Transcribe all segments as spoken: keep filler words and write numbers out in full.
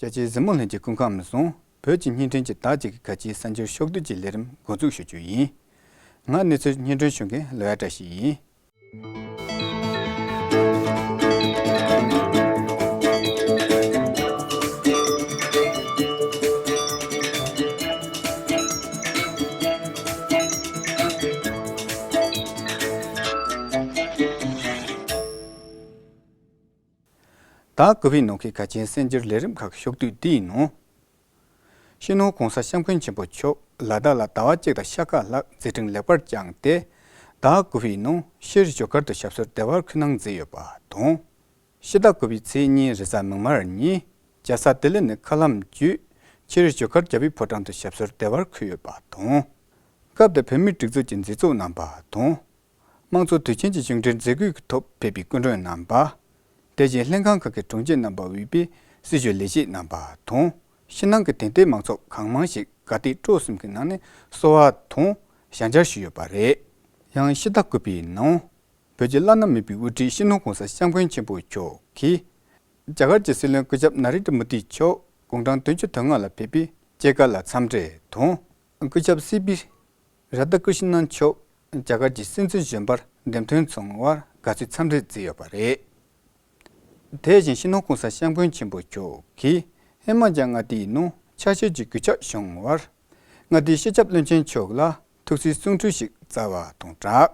རྒྱ་ཆེའི་གཟིགས་མོ་ལྷན་རྒྱས་སྐུ་ཁམས་བཟང་། བོད་ཀྱི་བརྙན་འཕྲིན་གྱི་བདག་ཅིག་གི་ཁ་ཆེའི་གསར་འགྱུར་ཕྱོགས་བསྡུས་ཀྱི་ལས་རིམ་འགོ་འཛུགས་ཞུ་རྒྱུ་ཡིན། ང་གནས་ཚུལ་སྙན་སྒྲོན་ཞུ་མཁན་ལོ་ཡ་བཀྲ་ཤིས་ཡིན། ཟླ་དགུ་པའི་ནང་གི་ཁ་ཆེའི་གསར་འགྱུར་ལས་རིམ་ཁག་ཕྱོགས་བསྡུས་འདིའི་ནང་། སྤྱི་ནོར་༸གོང་ས་༸སྐྱབས་མགོན་ཆེན་པོ་མཆོག་ལ་དྭགས་ལ་ཟླ་བ་གཅིག་དང་ཤ་ཁ་ལྷག་མཛད་འཕྲིན་ལེགས་པར་བསྐྱངས་ཏེ། ཟླ་དགུ་པའི་ནང་ཕྱིར་བཞུགས་སྒར་དུ་ཞབས་སོར་བདེ་བར་འཁོད་གནང་མཛད་ཡོད་པ་དང་། ཕྱི་ཟླ་དགུ་པའི་ཚེས་གཉིས་རེས་གཟའ་མིག་དམར་ཉིན་རྒྱལ་ས་ལྡི་ལི་ནས་མཁའ་ལམ་བརྒྱུད་ཕྱིར་བཞུགས་སྒར་རྒྱལ་བའི་ཕོ་བྲང་དུ་ཞབས་སོར་བདེ་བར་འཁོད་ཡོད་པ་དང་། སྐབས་དེར་བོད་མིའི་སྒྲིག་འཛུགས་ཀྱི་མཛད་གཙོ་རྣམ་པ་དང་། དམངས་གཙོ་དུས་ཆེན་གྱི་གཞུང་འབྲེལ་མཛད་སྒོའི་ཐོག་ཕེབས་པའི་སྐུ་མགྲོན་རྣམ་པ། དེ་བཞིན་ལྷན་ཁང་ཁག་གི་དྲུང་ཆེ་རྣམ་པ་དབུས་པའི་སྲི་ཞུ་ལས་བྱེད་རྣམ་པ་དང་། ཕྱི་ནང་གི་དད་ལྡན་མང་ཚོགས་གང་མང་ཞིག་དགའ་དད་སྤྲོ་གསུམ་གྱི་ངང་ནས་གསོལ་བ་དང་ཞལ་མཇལ་ཞུས་ཡོད་པ་རེད། ཡང་ཕྱི་ཟླ་དགུ་པའི་ནང་། བོད་ཀྱི་བླ་ན་མེད་པའི་དབུ་ཁྲིད་སྤྱི་ནོར་༸གོང་ས་༸སྐྱབས་མགོན་ཆེན་པོ་མཆོག་གིས། རྒྱ་གར་གྱི་སྲིད་བློན་སྐུ་ཞབས་ན་རེན་དྲ་མོ་དི་མཆོག་དགུང་གྲངས་བདུན་ཅུ་དོན་ལྔ་ལ་ཕེབས་པའི་སྐྱེས་སྐར་ལ་འཚམས་འདྲི་དང་། སྐུ་ཞབས་སི་པི་རཱ་དྷ་ཀྲི་ཤི་ནན་མཆོག་རྒྱ་གར་གྱི་སྲིད་འཛིན་གཞོན་པར་འདེམས་ཐོན་སོང་བར་དགའ་བསུའི་འཚམས་འདྲི་བསྩལ་ཡོད་པ་རེད། དེ་བཞིན་སྤྱི་ནོར་༸གོང་ས་༸སྐྱབས་མགོན་ཆེན་པོ་མཆོག་གིས་ཧི་མ་ཅལ་མངའ་སྡེའི་ནང་ཆ་ཤས་ཀྱི་གུས་ཕྱག་བྱུང་བར། མངའ་སྡེའི་སྤྱི་ཁྱབ་བློན་ཆེན་མཆོག་ལ་ཐུགས་གསོའི་གསུང་འཕྲིན་ཞིག་སྩལ་བ་དང་སྦྲགས།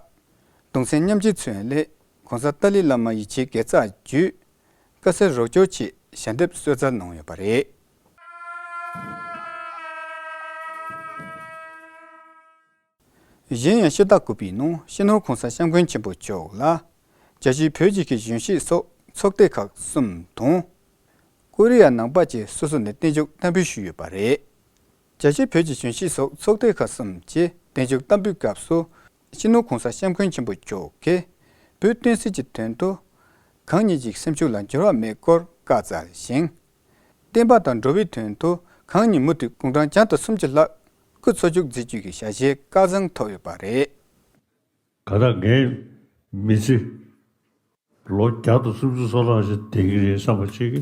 གདུང་སེམས་མཉམ་སྐྱེད་མཚོན་སླད་༸གོང་ས་ཏཱ་ལའི་བླ་མ་ཡིད་ཆེས་དགེ་རྩ་བརྒྱུད། དཀའ་སེལ་རོགས་སྐྱོར་ཆེད་ཞལ་འདེབས་གསོལ་སྩལ་གནང་ཡོད་པ་རེད། གཞན་ཡང་ཕྱི་ཟླ་དགུ་པའི་ནང་སྤྱི་ནོར་༸གོང་ས་༸སྐྱབས་མགོན་ཆེན་པོ་མཆོག་ལ། རྒྱལ་སྤྱིའི་བོད་ཀྱི་གི་གཞོན་སྐྱེས་སོགས་ཚོགས་སྡེ་ཁག་གསུམ་དང་། ཀོ་རི་ཡ་ནང་པ་བཅས་སོ་སོ་ནས་བརྟན་བཞུགས་གཏན་འབུལ་ཞུས་ཡོད་པ་རེད། རྒྱལ་སྤྱིའི་བོད་ཀྱི་གཞོན་སྐྱེས་སོགས་ཚོགས་སྡེ་ཁག་གསུམ་གྱིས་བརྟན་བཞུགས་གཏན་འབུལ་སྐབས་སུ། སྤྱི་ནོར་༸གོང་ས་༸སྐྱབས་མགོན་ཆེན་པོ་མཆོག་གིས་བོད་བསྟན་སྲིད་ཀྱི་དོན་དུ། གང་ཉིད་ཀྱི་སེམས་ཤུགས་ལ་འགྱུར་བ་མེད་སྐོར་བཀའ་སྩལ་ཞིང་། བསྟན་པ་དང་འགྲོ་བའི་དོན་དུ་གང་ཉིད་མུ་མཐུད་དགུང་གྲངས་བརྒྱ་དང་སུམ་ཅུ་ལྷག་སྐུ་འཚོ་བཅུག་མཛད་རྒྱུ་གི་ཞལ་བཞེས་བཀའ་བཟང་ཐོབ་ཡོད་པ་རེད། ག་ད་ངའི་མི་ཚེ་ལོ་བརྒྱ་དང་སུམ་ཅུ་སོ་ལྔ་ཞིག་བསྡད་ཀྱི་རེད་བསམ་པ་ཅིག་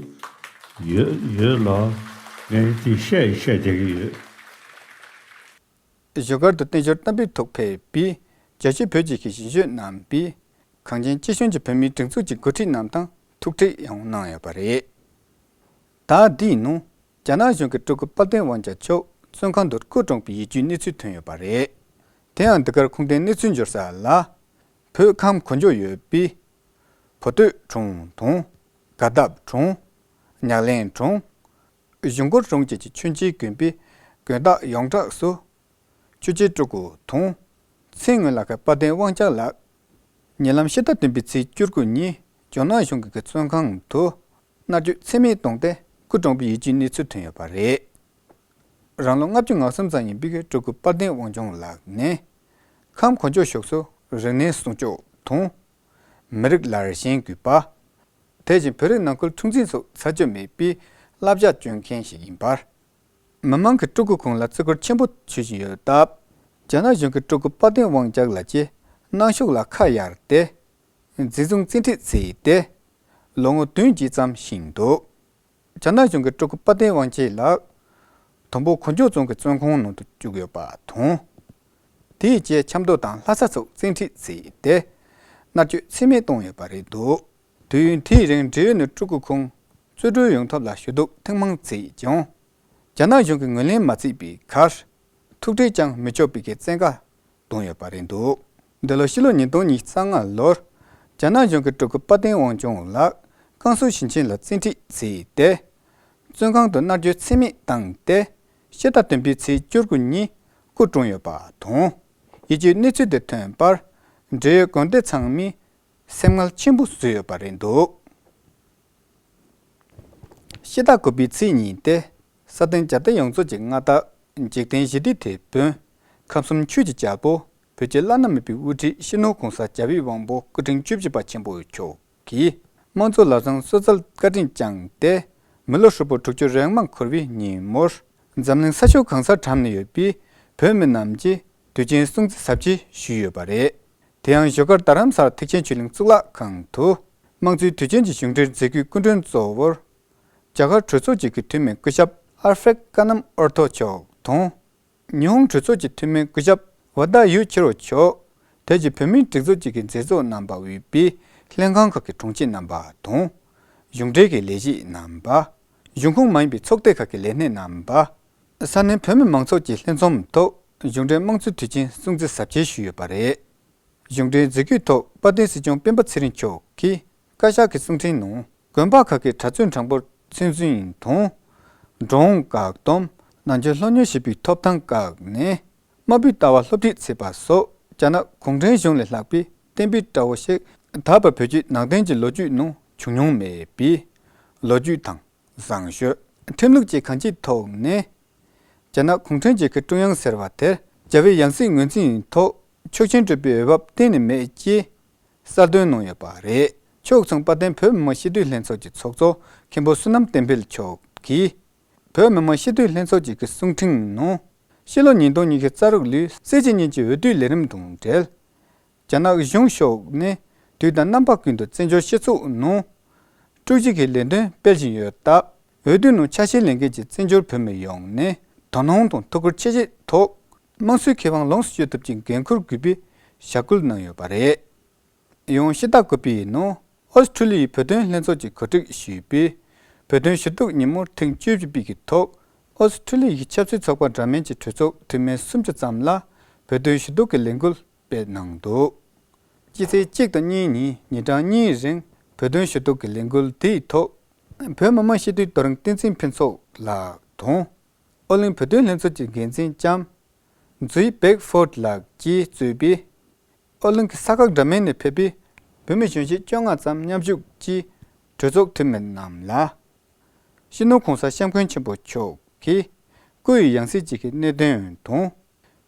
ཡོད་ཡོད་ལ། ངས་དེ་བཤད་བཤད་བསྡད་ཀྱི་ཡོད། བཞུགས་སྒར་དུ་བརྟན་བཞུགས་གཏན་འབེབས་ཐོག་ཕེབས་པའི་རྒྱལ་སྤྱིའི་བོད་ཀྱི་གཞིས་བྱེས་རྣམ་པས་གངས་ཅན་སྐྱིད་གཤོངས་ཀྱི་བོད་མིའི་སྒྲིག་འཛུགས་ཀྱི་འགོ་ཁྲིད་རྣམས་དང་ཐུག་འཕྲད་ཡང་གནང་ཡོད་པ་རེད། ཟླ་འདིའི་ནང་རྒྱ་ནག་གཞུང་གི་སྤྲུལ་སྐུ་དཔལ་ལྡན་དབང་རྒྱལ་མཆོག་བཙོན་ཁང་དུ་སྐུ་གྲོངས་པའི་ཡིད་སྐྱོའི་གནས་ཚུལ་ཐོན་ཡོད་པ་རེད། དེ་ཡང་འདི་གར་ཁུངས་ལྡན་གནས་ཚུལ་འབྱོར་ས་ལ། བོད་ཁམས་གོ་འཇོ་ཡོད་པའི་བུ་སྟོད་གྲོང་དང་། དགའ་འདབས་གྲོང་། ཉག་ལན་གྲོང་། གཞུང་སྒོར་གྲོང་བཅས་ཀྱི་མཆོད་མཇལ་དགོན་པའི་དགོན་བདག་ཡོངས་གྲགས་སུ། ཆོས་རྗེ་སྤྲུལ་སྐུ་དང་། ཚེ་སྔོན་ལྷ་ཁང་དཔལ་ལྡན་དབང་རྒྱལ་ལགས། ཉེ་ལམ་ཕྱི་ཟླ་བདུན་པའི་ཚེས་བཅུ་དགུ་ཉིན་ཇོ་ནང་གཞུང་གི་བཙོན་ཁང་དུ་མནར་གཅོད་ཚད་མེད་བཏང་སྟེ་སྐུ་གྲོངས་པའི་ཡིད་སྐྱོའི་གནས་ཚུལ་ཐོན་ཡོད་པ་རེད། རང་ལོ་ལྔ་བཅུ་ང་གསུམ་ཙམ་ཡིན་པའི་སྤྲུལ་སྐུ་དཔལ་ལྡན་དབང་ཕྱུག་ལགས་ནས། ཁམས་གོ་འཇོ་ཕྱོགས་སུ་རིག་གནས་སྲུང་སྐྱོབ་དང་། མི་རིགས་ལ་ཞེན་དགོས་པ། དེ་བཞིན་བོད་རིགས་ནང་ཁུལ་འཁྲུག་འཛིང་སོགས་ཚར་གཅོད་མེད་པའི་བསླབ་བྱ་སྤྱོད་མཁན་ཞིག་ཡིན་པར། མི་མང་གིས་སྤྲུལ་སྐུ་ཁོང་ལ་བརྩི་བཀུར་ཆེན་པོ་ཞུ་བཞིན་ཡོད་སྟབས། རྒྱ་ནག་གཞུང་གིས་སྤྲུལ་སྐུ་དཔལ་ལྡན་དབང་རྒྱལ་ལགས་ཀྱི་གནང་ཕྱོགས་ལ་ཁ་གཡར་ཏེ། འཛིན་བཟུང་བཙན་ཁྲིད་བྱས་ཏེ། ལོ་ངོ་བདུན་ཅུ་ཙམ་ཕྱིན་འདུག་རྒྱ་ནག་གཞུང་གིས་སྤྲུལ་སྐུ་དཔལ་ལྡན་དབང་རྒྱལ་ལགས། དང་པོ་གོ་འཇོ་རྫོང་གི་བཙོན་ཁང་ནང་དུ་བཅུག་ཡོད་པ་དང་། དེའི་རྗེས་ཆབ་མདོ་དང་ལྷ་ས་སོགས་བཙན་ཁྲིད་བྱས་ཏེ། མནར་གཅོད་ཚད་མེད་བཏང་ཡོད་པ་རེད་འདུག་དུས་ཡུན་དེའི་རིང་འབྲེལ་ཡོད་ནས་སྤྲུལ་སྐུ་ཁོང་རྩོད་གྲོལ་ཡོང་ཐབས་ལ་ཞུ་གཏུག་ཐེངས་མང་བྱས་ཀྱང་། རྒྱ་ནག་གཞུང་གིས་ངོས་ལེན་མ་བྱས་པའི་ཁར། ཐུག་འཕྲད་ཀྱང་མི་ཆོག་པའི་གི་བཙན་བཀའ་བཏང་ཡོད་པ་རེད་འདུག་འདི་ལོ་ཕྱི་ལོ་ཉིས་སྟོང་ཉི་ཤུ་རྩ་ལྔ་ལོར། རྒྱ་ནག་གཞུང་གིས་སྤྲུལ་སྐུ་དཔལ་ལྡན་དབང་ཕྱུག་ལགས་ཀན་སུའུ་ཞིང་ཆེན་ལ་བཙན་ཁྲིད་བྱས་ཏེ། བཙོན་ཁང་དུ་མནར་གཅོད་ཚད་མེད་བཏང་སྟེ། ཕྱི་ཟླ་བདུན་པའི་ཚེས་བཅུ་དགུ་ཉིན་སྐུ་གྲོངས་ཡོད་པ་དང་། ཡིད་སྐྱོའི་གནས་ཚུལ་དེ་ཐོན་པར། འབྲེལ་ཡོད་དགོན་སྡེ་ཚང་མས་སེམས་ངལ་ཆེན་པོ་བཟོས་ཡོད་པ་རེད་འདུག་ཕྱི་ཟླ་དགུ་པའི་ཚེས་གཉིས་ཏེ། ས་སྟེང་རྒྱལ་བསྟན་ཡོངས་རྫོགས་ཀྱི་མངའ་བདག་འཇིག་རྟེན་ཞི་བདེའི་དེད་དཔོན། ཁམས་གསུམ་ཆོས་ཀྱི་རྒྱལ་པོ། བོད་ཀྱི་བླ་ན་མེད་པའི་དབུ་ཁྲིད་སྤྱི་ནོར་༸གོང་ས་༸རྒྱལ་བའི་དབང་པོ་སྐུ་ཕྲེང་བཅུ་བཞི་པ་ཆེན་པོ་མཆོག་གིས། དམངས་གཙོ་ལམ་བཟང་སྲོལ་འཛིན་བཀའ་དྲིན་བསྐྱངས་ཏེ། མི་ལོ་ཧྲིལ་པོ་དྲུག་ཅུ་རེ་ལྔ་འཁོར་བའི་ཉིན་མོར། འཛམ་གླིང་ས་ཕྱོགས་གང་སར་གྲམ་ནས་ཡོད་པའི་བོད་མི་རྣམས་ཀྱིས་དུས་ཆེན་སྲུང་བརྩི་ཟབ་ཆེ་ཞུས་ཡོད་པ་རེད། དེ་ཡང་བཞུགས་སྒར་རྡ་རམ་ས་ལ་ཐེག་ཆེན་ཆོས་གླིང་གཙུག་ལག་ཁང་དུ། དམངས་གཙོའི་དུས་ཆེན་གྱི་གཞུང་འབྲེལ་མཛད་སྒོའི་སྐུ་མགྲོན་གཙོ་བོར། རྒྱ་གར་གྲོས་ཚོགས་ཀྱི་འཐུས་མི་སྐུ་ཞབས་ཨལ་ཧྥེད་ཀ་ནམ་ཨོར་ཐོ་མཆོག་དང་། ཉི་ཧོང་གྲོས་ཚོགས་ཀྱི་འཐུས་མི་སྐུ་ཞབས་ཝ་ད་ཡུ་ཆི་རོ་མཆོག་དེ་རྗེས་བོད་མིའི་སྒྲིག་འཛུགས་ཀྱི་མཛད་གཙོ་རྣམ་པ་འོས་པའི་ལྷན་ཁང་ཁག་གི་དྲུང་ཆེ་རྣམ་པ་དང་། གཞུང་འབྲེལ་གྱི་ལས་བྱེད་རྣམ་པ། གཞུང་ཁོངས་མ་ཡིན་པའི་ཚོགས་སྡེ་ཁག་གི་ལས་སྣེ་རྣམ་པ། ས་གནས་བོད་མི་མང་ཚོགས་ཀྱི་ལྷན་འཛོམས་ཐོག་གཞུང་འབྲེལ་དམངས་གཙོའི་དུས་ཆེན་སྲུང་བརྩི་གཟབ་རྒྱས་ཞུས་ཡོད་པ་རེད། གཞུང་འབྲེལ་མཛད་སྒོའི་ཐོག་དཔལ་ལྡན་སྲིད་སྐྱོང་སྤེན་པ་ཚེ་རིང་མཆོག་གིས་བཀའ་ཤག་གི་གསུང་འཕྲིན་ནང་དགོན་པ་ཁག་གི་གྲྭ་བཙུན་གྲངས་འབོར་ཚོད་འཛིན་དང་། འགྲོ་འོང་བཀག་སྡོམ། ནང་ཆོས་སློབ་གཉེར་བྱེད་པའི་ཐོབ་ཐང་བཀག་ནས་དམའ་འབེབས་ལྟ་བ་སློབ་ཁྲིད་བྱེད་པ་སོགས་རྒྱ་ནག་གུང་ཁྲན་གཞུང་ལས་ལྷག་པའི་གཏན་འབེབས་འདྲ་བོ་ཞིག་ད་བར་བོད་བརྒྱུད་ནང་བསྟན་གྱི་ལོ་རྒྱུས་ནང་བྱུང་མྱོང་མེད་པའི་ལོ་རྒྱུས་དང་། བཟང་སྤྱོད། ཁྲིམས་ལུགས་བཅས་གང་ཅིའི་ཐོག་ནས། རྒྱ་ནག་གུང་ཁྲན་རྒྱལ་ཁབ་ཀྲུང་དབྱང་ཟེར་བ་དེར་རྒྱལ་བའི་ཡང་སྲིད་ངོས་འཛིན་ཐོག་ཆོག་མཆན་སྤྲོད་པའི་འོས་བབ་གཏན་ནས་མེད་ཅེས་གསལ་སྟོན་གནང་ཡོད་པ་རེད། ཕྱོགས་མཚུངས་དཔལ་ལྡན་བོད་མི་མང་སྤྱི་འཐུས་ལྷན་ཚོགས་ཀྱི་ཚོགས་གཙོ་མཁན་པོ་བསོད་ནམས་བསྟན་འཕེལ་མཆོག་གིས། བོད་མི་མང་སྤྱི་འཐུས་ལྷན་ཚོགས་ཀྱི་གསུང་འཕྲིན་ནང་། ཕྱི་ལོ་ཉིས་སྟོང་ཉི་ཤུ་རྩ་དྲུག་ལོའི་སྲིད་སྤྱི་གཉིས་ཀྱི་འོས་བསྡུའི་ལས་རིམ་དང་འབྲེལ། རྒྱ་ནག་གཞུང་ཕྱོགས་ནས་དུས་དང་རྣམ་པ་ཀུན་ཏུ་བཙན་བྱོལ་སྤྱི་ཚོགས་ནང་དཀྲུག་ཤིང་གི་ལས་དོན་སྤེལ་བཞིན་ཡོད་སྟབས། འོས་བསྡུ་ནང་ཆ་ཤས་ལེན་མཁན་གྱི་བཙན་བྱོལ་བོད་མི་ཡོངས་ནས་དོ་སྣང་དང་ཐུགས་ཁུར་ཆེ་བཞེས་ཐོག་དམངས་གཙོའི་ཁེ་དབང་ལོངས་སུ་སྤྱོད་ཐུབ་ཀྱི་འགན་འཁུར་དགོས་པའི་ཞུ་སྐུལ་གནང་ཡོད་པ་རེད། ཡང་ཕྱི་ཟླ་དགུ་པའི་ནང་ཨོ་སི་ཁྲུ་ལི་ཡའི་བོད་དོན་ལྷན་ཚོགས་ཀྱིས་གོ་སྒྲིག་ཞུས་པའི་བོད་དོན་ཞུ་གཏུག་ཉིན་མོར་ཐེངས་བཅུ་བཞི་པའི་གི་ཐོག་ཨོ་སི་ཁྲུ་ལི་ཡའི་ཆབ་སྲིད་ཚོགས་པ་འདྲ་མིན་གྱི་གྲོས་ཚོགས་འཐུས་མི་སུམ་ཅུ་ཙམ་ལ་བོད་དོན་ཞུ་གཏུག་གི་ལས་འགུལ་སྤེལ་གནང་འདུག་སྤྱི་ཚེས་གཅིག་དང་གཉིས་ཉིན་ཉིན་གྲངས་གཉིས་རིང་བོད་དོན་ཞུ་གཏུག་གི་ལས་འགུལ་དེའི་ཐོག་བོད་མི་མང་སྤྱི་འཐུས་རྡོ་རིང་བསྟན་འཛིན་ཕུན་ཚོགས་ལགས་དང་། ཨོ་གླིང་བོད་དོན་ལྷན་ཚོགས་ཀྱི་འགན་འཛིན་ལྕམ་ཛུའི་བེག་ཧྥོར་ལགས་ཀྱིས་གཙོས་པའི་ཨོ་གླིང་གི་ས་ཁག་འདྲ་མིན་ནས་ཕེབས་པའི་བོད་མི་གཞོན་སྐྱེས་བཅོ་ལྔ་ཙམ་མཉམ་ཞུགས་ཀྱིས་གྲོས་ཚོགས་འཐུས་མི་རྣམས་ལ་སྤྱི་ནོར་གོང་ས་སྐྱབས་མགོན་ཆེན་པོ་མཆོག་གིས་སྐུ་ཡི་ཡང་སྲིད་ཅིག་གི་གནད་དོན་དང་།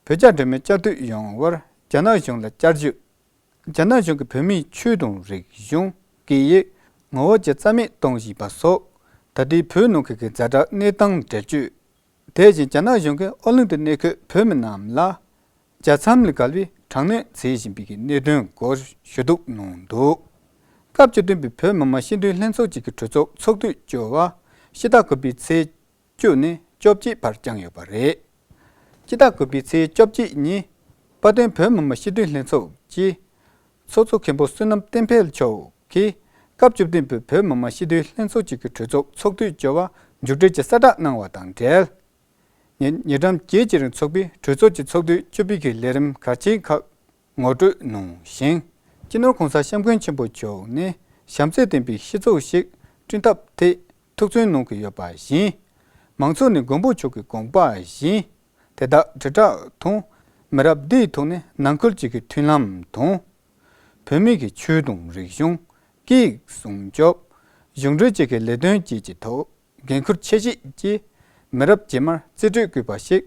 བོད་རྒྱ་འབྲེལ་མོལ་བསྐྱར་ཟློས་ཡོང་བར་རྒྱ་ནག་གཞུང་ལ་བསྐྱར་བརྗོད། རྒྱ་ནག་གཞུང་གིས་བོད་མིའི་ཆོས་དང་རིག་གཞུང་། སྐད་ཡིག་ངོ་བོ་བཅས་རྩ་མེད་གཏོང་བཞིན་པ་སོགས་ད་ལྟའི་བོད་ནང་གི་གི་ཛ་དྲག་གནས་སྟངས་འགྲེལ་བརྗོད། དེ་བཞིན་རྒྱ་ནག་གཞུང་གིས་ཨོ་གླིང་དུ་གནས་འཁོད་བོད་མི་རྣམས་ལ་རྒྱལ་མཚམས་ལས་བརྒལ་བའི་དྲག་གནོན་བྱེད་བཞིན་པའི་གི་གནད་དོན་སྐོར་ཞུ་གཏུག་གནང་འདུག་སྐབས་བཅུ་བདུན་པའི་བོད་མི་མང་སྤྱི་འཐུས་ལྷན་ཚོགས་ཀྱི་གི་གྲོས་ཚོགས་ཚོགས་དུས་བཅུ་པ་ཕྱི་ཟླ་དགུ་པའི་ཚེས་བཅུ་ནས་བཅོ་བརྒྱད་བར་བསྐྱངས་ཡོད་པ་རེད། སྤྱི་ཟླ་དགུ་པའི་ཚེས་བཅོ་བརྒྱད་ཉིན་དཔལ་ལྡན་བོད་མི་མང་སྤྱི་འཐུས་ལྷན་ཚོགས་ཀྱི་ཚོགས་གཙོ་མཁན་པོ་བསོད་ནམས་བསྟན་འཕེལ་མཆོག་གིས་སྐབས་བཅུ་བདུན་པའི་བོད་མི་མང་སྤྱི་འཐུས་ལྷན་ཚོགས་ཀྱི་གི་གྲོས་ཚོགས་ཚོགས་དུས་བཅུ་པ་མཇུག་སྒྲིལ་གྱི་གསལ་བསྒྲགས་གནང་བ་དང་འབྲེལ། ཉིན་ཉིན་གྲངས་བརྒྱད་ཀྱི་རིང་ཚོགས་པའི་གྲོས་ཚོགས་ཀྱི་ཚོགས་དུས་བཅུ་པའི་གི་ལས་རིམ་གལ་ཆེན་ཁག་ངོ་སྤྲོད་གནང་ཞིང་། སྤྱི་ནོར་གོང་ས་སྐྱབས་མགོན་ཆེན་པོ་མཆོག་ནས་བྱམས་བརྩེ་ལྡན་པའི་སྤྱི་ཚོགས་ཤིག་བསྐྲུན་ཐབས་ཐད་ཐུགས་བརྩོན་གནང་གི་ཡོད་པ་བཞིན། མང་ཚོགས་ནས་མགོན་པོ་མཆོག་གི་དགོངས་པ་བཞིན། དེ་དག་དྲིལ་བསྒྲགས་དང་། མི་རབས་འདིའི་ཐོག་ནས་ནང་ཁུལ་གཅིག་གི་མཐུན་ལམ་དང་། བོད་མི་གི་ཆོས་དང་རིག་གཞུང་། སྐད་ཡིག་སྲུང་སྐྱོབ། གཞུང་འབྲེལ་བཅས་ཀྱི་ལས་དོན་བཅས་ཀྱི་ཐོག་འགན་འཁུར་ཆེ་བཞེས་ཀྱིས་མི་རབས་རྗེས་མར་རྩིས་སྤྲོད་དགོས་པ་ཞིག་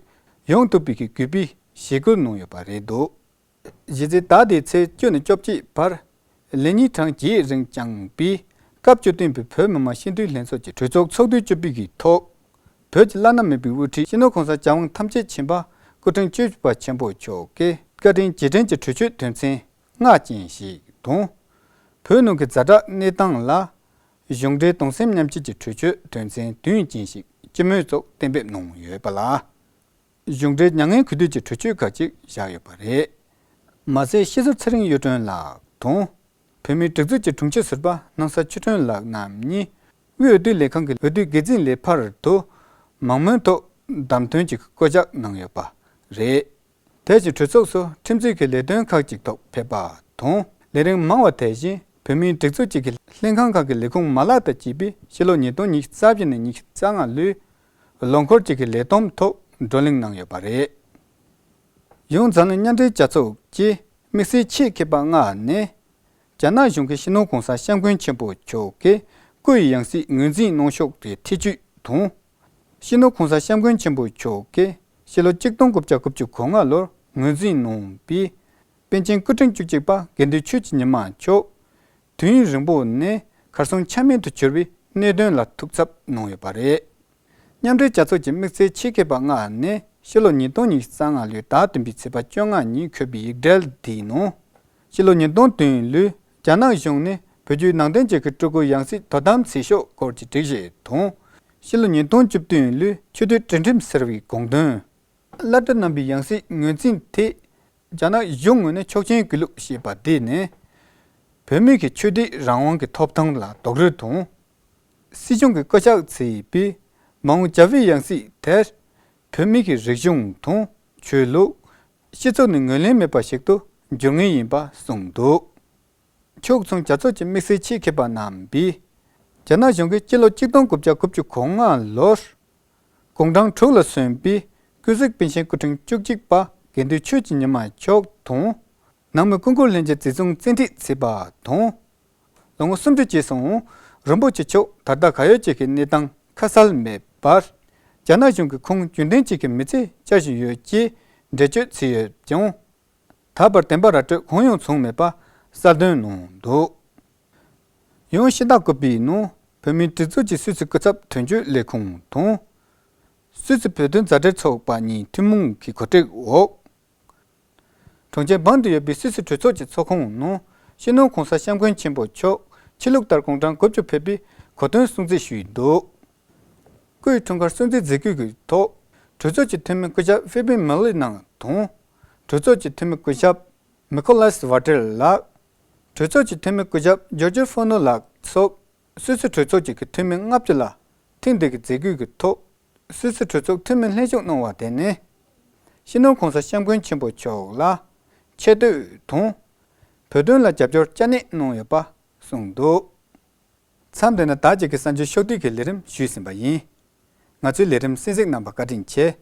ཡོང་ཐུབ་པའི་གི་གུས་པའི་ཞུ་སྐུལ་གནང་ཡོད་པ་རེད་འདུག་གཞི་རྩའི་ཟླ་འདིའི་ཚེས་བཅུ་ནས་བཅོ་བརྒྱད་བར་ལས་ཉིན་གྲངས་བརྒྱད་རིང་བསྐྱངས་པའི་སྐབས་བཅུ་བདུན་པའི་བོད་མི་མང་སྤྱི་འཐུས་ལྷན་ཚོགས་ཀྱི་གྲོས་ཚོགས་ཚོགས་དུས་བཅུ་པའི་གི་ཐོག་བོད་ཀྱི་བླ་ན་མེད་པའི་དབུ་ཁྲིད་སྤྱི་ནོར་གོང་ས་རྒྱལ་དབང་ཐམས་ཅད་མཁྱེན་པ་སྐུ་ཕྲེང་བཅུ་བཞི་པ་ཆེན་པོ་མཆོག་གིས་བཀའ་དྲིན་རྗེས་དྲན་གྱི་གྲོས་ཆོད་དོན་ཚན་ལྔ་ཅན་ཞིག་དང་། བོད་ནང་གི་ཛ་དྲག་གནས་སྟངས་ལ་གཞུང་འབྲེལ་གདུང་སེམས་མཉམ་སྐྱེད་ཀྱི་གྲོས་ཆོད་དོན་ཚན་བདུན་ཅན་ཞིག་སྤྱི་མོས་ཚོགས་གཏན་འབེབས་གནང་ཡོད་པ་ལ། གཞུང་འབྲེལ་མྱ་ངན་གུས་འདུད་ཀྱི་གྲོས་ཆོད་ཁག་ཅིག་བཞག་ཡོད་པ་རེད། མ་ཟད་ཤེས་ཚོར་ཚེ་རིང་གཡུ་སྒྲོན་ལགས་དང་། བོད་མིའི་སྒྲིག་འཛུགས་ཀྱི་དྲུང་ཆེ་ཟུར་པ་སྣང་ས་ཆོས་སྒྲོན་ལགས་རྣམ་གཉིས་དབུས་འོས་བསྡུ་ལས་ཁང་གི་འོས་བསྡུ་འགན་འཛིན་ལས་འཕར་དུ་མང་མོས་ཐོག་བདམས་ཐོན་གྱི་བསྐོ་གཞག་གནང་ཡོད་པ་རེད། དེ་བཞིན་གྲོས་ཚོགས་སུ་ཁྲིམས་རྩོད་ཀྱི་ལས་དོན་ཁག་ཅིག་ཐོག་ཕེབས་པ་དང་། ལས་རིམ་མང་བ་དེ་བཞིན་བོད་མིའི་སྒྲིག་འཛུགས་ཅིག་གི་ལྷན་ཁང་ཁག་གི་ལས་ཁུངས་མ་ལག་དང་བཅས་པའི་ཕྱི་ལོ་ཉིས་སྟོང་ཉི་ཤུ་རྩ་བཞི་ནས་ཉི་ཤུ་རྩ་ལྔ་ལོའི་ལོ་འཁོར་གཅིག་གི་ལས་བསྡོམས་ཐོག་བགྲོ་གླེང་གནང་ཡོད་པ་རེད། ཡང་འཛམ་གླིང་མཉམ་འབྲེལ་རྒྱལ་ཚོགས་ཀྱི་དམིགས་བསལ་ཆེད་མཁས་པ་ལྔ་ནས། རྒྱ་ནག་གཞུང་གིས་སྤྱི་ནོར་གོང་ས་སྐྱབས་མགོན་ཆེན་པོ་མཆོག་གི་སྐུ་ཡི་ཡང་སྲིད་ངོས་འཛིན་གནང་ཕྱོགས་དེ་ཐེ་བྱུས་དང་། སྤྱི་ནོར་གོང་ས་སྐྱབས་མགོན་ཆེན་པོ་མཆོག་གིས་ཕྱི་ལོ་ཆིག་སྟོང་དགུ་བརྒྱ་དགུ་བཅུ་གོ་ལྔ་ལོར་ངོས་འཛིན་གནང་བའི་པཎ་ཆེན་སྐུ་ཕྲེང་བཅུ་གཅིག་པ་དགེ་འདུན་ཆོས་ཀྱི་ཉི་མ་མཆོག་དུས་ཡུན་རིང་པོ་ནས་གར་སོང་ཆ་མེད་དུ་གྱུར་བའི་གནད་དོན་ལ་ཐུགས་འཚབ་གནང་ཡོད་པ་རེད། མཉམ་འབྲེལ་རྒྱལ་ཚོགས་ཀྱི་དམིགས་བསལ་ཆེད་མཁས་པ་ལྔ་ནས་ཕྱི་ལོ་ཉིས་སྟོང་ཉི་ཤུ་རྩ་ལྔ་ལོའི་ཟླ་བདུན་པའི་ཚེས་པ་བཅོ་ལྔ་ཉིན་འཁོད་པའི་ཡིག་འབྲེལ་དེའི་ནང་། ཕྱི་ལོ་ཉིས་སྟོང་བདུན་ལོའི་རྒྱ་ནག་གཞུང་ནས་བོད་བརྒྱུད་ནང་བསྟན་བཅས་ཀྱི་སྤྲུལ་སྐུའི་ཡང་སྲིད་དོ་དམ་བྱེད་ཕྱོགས་སྐོར་གྱི་སྒྲིག་གཞི་དང་ ཕྱི་ལོ་ཉིས་སྟོང་བཅུ་བདུན་ལོའི་ཆོས་དད་གྲོས་འགྲེམས་ཟེར་བའི་དགོངས་དོན། བླ་སྤྲུལ་རྣམ་པའི་ཡང་སྲིད་ངོས་འཛིན་དེ། རྒྱ་ནག་གཞུང་ངོས་ནས་ཆོག་མཆན་གྱི་ལུགས་ཞེས་པ་འདི་ནི། བོད་མི་གི་ཆོས་དད་རང་དབང་གི་ཐོབ་ཐང་ལ་རྡོག་རོལ་དང་། སྲིད་གཞུང་གི་བཀའ་ཤག་བརྩིས་པའི་མ་འོངས་བྱ་བའི་ཡང་སྲིད་དེར། བོད་མི་གི་རིག་གཞུང་དང་ཆོས་ལུགས། སྤྱི་ཚོགས་ནས་ངོས་ལེན་མེད་པ་ཞིག་ཏུ་འགྱུར་ངེས་ཡིན་པ་གསུངས་འདུག་ཕྱོགས་མཚུངས་རྒྱལ་ཚོགས་ཀྱི་དམིགས་བསལ་ཆེད་མཁས་པ་རྣམ་པས། རྒྱ་ནག་གཞུང་གིས་སྤྱི་ལོ་ཆིག་སྟོང་དགུ་བརྒྱ་དགུ་བཅུ་གོ་ལྔ་ལོར། དགུང་གྲངས་དྲུག་ལ་སོན་པའི་ཀུན་གཟིགས་པཎ་ཆེན་སྐུ་ཕྲེང་བཅུ་གཅིག་པ་དགེ་འདུན་ཆོས་ཀྱི་ཉི་མ་མཆོག་དང་། ནང་མི་སྐུ་འཁོར་ལྷན་རྒྱས་འཛིན་བཟུང་བཙན་ཁྲིད་བྱས་པ་དང་། ལོ་ངོ་སུམ་ཅུ་ཅིག་སོང་། རིན་པོ་ཆེ་མཆོག་ད་ལྟ་ག་ཡོད་ཅིག་གི་གནས་སྟངས་ཁ་གསལ་མེད་པར། རྒྱ་ནག་གཞུང་གིས་ཁོང་རྒྱུན་ལྡན་གཅིག་གི་མི་ཚེ་བསྐྱལ་བཞིན་ཡོད་ཅེས་འགྲེལ་བརྗོད་བྱས་ཡོད་ཀྱང་། ད་བར་བདེན་པ་ར་སྤྲོད་གང་ཡང་བྱུང་མེད་པ་གསལ་སྟོན་གནང་འདུག་ཡང་ཕྱི་ཟླ་དགུ་པའི་ནང་བོད་མིའི་སྒྲིག་འཛུགས་ཀྱི་སུད་སི་སྐུ་ཚབ་དོན་གཅོད་ལས་ཁུངས་དང་། སུད་སི་བོད་དོན་མཛའ་འབྲེལ་ཚོགས་པ་གཉིས་ཐུན་མོང་གི་གོ་སྒྲིག་འོག་གྲོང་ཁྱེར་བྷན་དུ་ཡོད་པའི་སུད་སི་གྲོས་ཚོགས་ཀྱི་ཚོགས་ཁང་ནང་། སྤྱི་ནོར་གོང་ས་སྐྱབས་མགོན་ཆེན་པོ་མཆོག་ཕྱི་ལུགས་ལྟར་དགུང་གྲངས་དགུ་བཅུ་ཕེབས་པའི་གོ་སྟོན་སྲུང་བརྩི་ཞུས་འདུག་སྐུའི་འཁྲུངས་སྐར་སྲུང་བརྩི་མཛད་སྒོའི་ཐོག་གྲོས་ཚོགས་ཀྱི་འཐུས་མི་སྐུ་ཞབས་ཧྥེ་པིན་མི་ལི་ནང་དང་། གྲོས་ཚོགས་ཀྱི་འཐུས་མི་སྐུ་ཞབས་མི་ཁོ་ལཱས་ཝ་ཏེར་ལགས། གྲོས་ཚོགས་ཀྱི་འཐུས་མི་སྐུ་ཞབས་ཇོར་ཇི་ཧྥོ་ནོ་ལགས་སོགས། སུད་སི་གྲོས་ཚོགས་ཀྱི་འཐུས་མི་ལྔ་བཅུ་ལ་ཐེངས་འདི་གི་མཛད་སྒོའི་ཐོག་སུད་སི་གྲོས་ཚོགས་འཐུས་མི་ལྷན་ཞུགས་གནང་བ་དེ་ནི། སྤྱི་ནོར་གོང་ས་སྐྱབས་མགོན་ཆེན་པོ་མཆོག་ལ་ཆེ་བསྟོད་དང་། བོད་དོན་ལ་རྒྱབ་སྐྱོར་བཅར་ནས་གནང་ཡོད་པ་གསུངས་འདུག་མཚམས་འདི་ནས་ད་ཅིག་གི་གསར་འགྱུར་ཕྱོགས་བསྡུས་ཀྱི་ལས་རིམ་ཞུས་ཟིན་པ་ཡིན། ང་ཚོའི་ལས་རིམ་གསན་གཟིགས་གནང་བར་བཀའ་དྲིན་ཆེ།